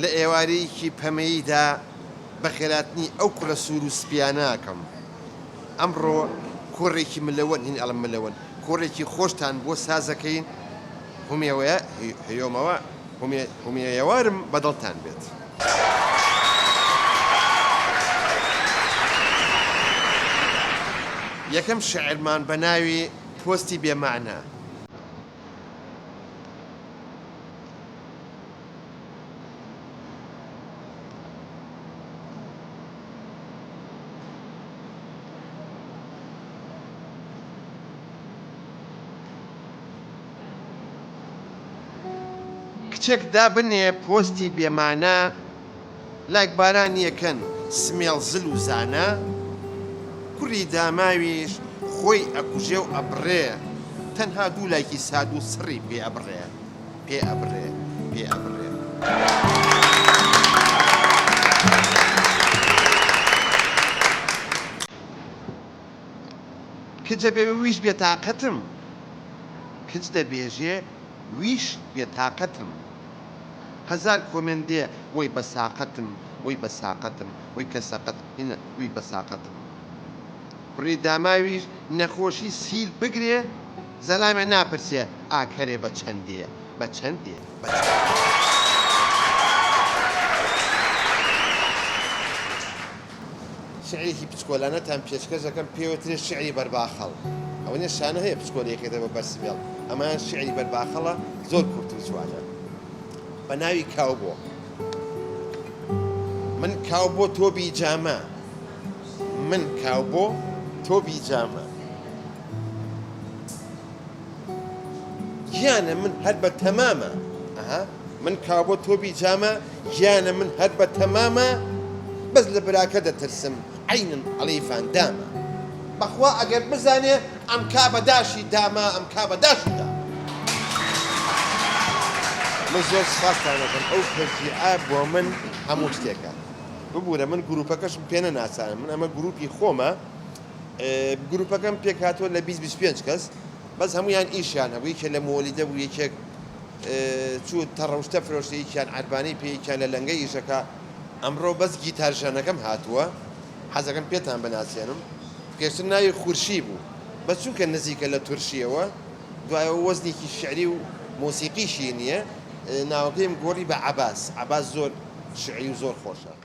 لە ئێوارەیەکی پەمەییدا بەخێراتنی ئەو کوڕە سوور و سپییانە ئەکەم. ئەمڕۆ کۆڕێکی ملەوەن، هین ئەڵێم ملەوەن، کۆڕێکی خۆشتان بۆ سازەکەین، هومێوەیە، هیۆمەوە، هومێ، هومێیەوارم بە دڵتان بێت. یەکەم شیعرمان بە ناوی پۆستی بێ مەعنا. کچێک دابنێ پۆستی بێ مانا لایک بارانیەکەن سمێڵ زل و زانا کوڕی داماویش خۆی ئەکوژێ و ئەبڕێ تەنها دوو لایکی سادو سڕی پێ ئەبڕێ. پێ ئەبڕێ پێ ئەبڕێ. کچ دەبێ ویش بێتاقەتم کچ دەبێژێ ویش بێتاقەتم هەزار comment دێ وەی بە ساقەتم وەی بە ساقەتم وەی کە سەقەت هینە وی بە ساقەتم. کوڕی داماویش نەخۆشی سیل بگرێ زەلامێ ناپرسێ ئاکەرێ بە چەندێ بە چەندێ بە چەندێ. شیعرێکی پچکۆلانەتان پێشکەش ئەکەم پێوترێ شیعری بەرباخەڵ ئەوەنێ شانە هەیە پچکۆلەی خێتە بە بەر سمێڵ ئەمەیان شیعری بەرباخەڵە زۆر کورت و جوانە بە ناوی کاوبۆ من کاوبۆ تۆ بیجامە من کاوبۆ تۆ بیجامە. گیانە من هەر بە تەمامە. ئەها من کاوبۆ تۆ بیجامە گیانە من هەر بە تەمامە بەس لە براکە دەترسم عەینن ئەڵێی ڤاندامە. بەخوا ئەگەر بزانێ ئەمکا بە داشی دامە ئەمکا بە داشی دامە. من زۆر سوپاستان ئەکەم ئەو تەشجیعە بۆ من هەموو شتێکە. ببورە من گروپەکەشم پێ نەناسانم من ئەمە گروپی خۆمە گروپەکەم پێکهاتووە لە 20 25 کەس بەس هەمویان ئیشیان هەبوو یەکێ لە مۆلیدە بوو یەکێک چوو تەڕەوشتە فرۆشتە یەکیان عەربانەی پێ یەکیان لە لەنگە ئیشەکە ئەمڕۆ بەس گیتارژەنەکەم هاتووە حەزەکەم پێتان بناسێنم پێشتر ناوی خورشی بوو بەس چونکە نزیکە لە تورشیەوە دوایەوە وەزنێکی شعری و مۆسیقیشی نییە ناوەکەیم گۆڕی بە عەباس عەباس زۆر شعری و زۆر خۆشە.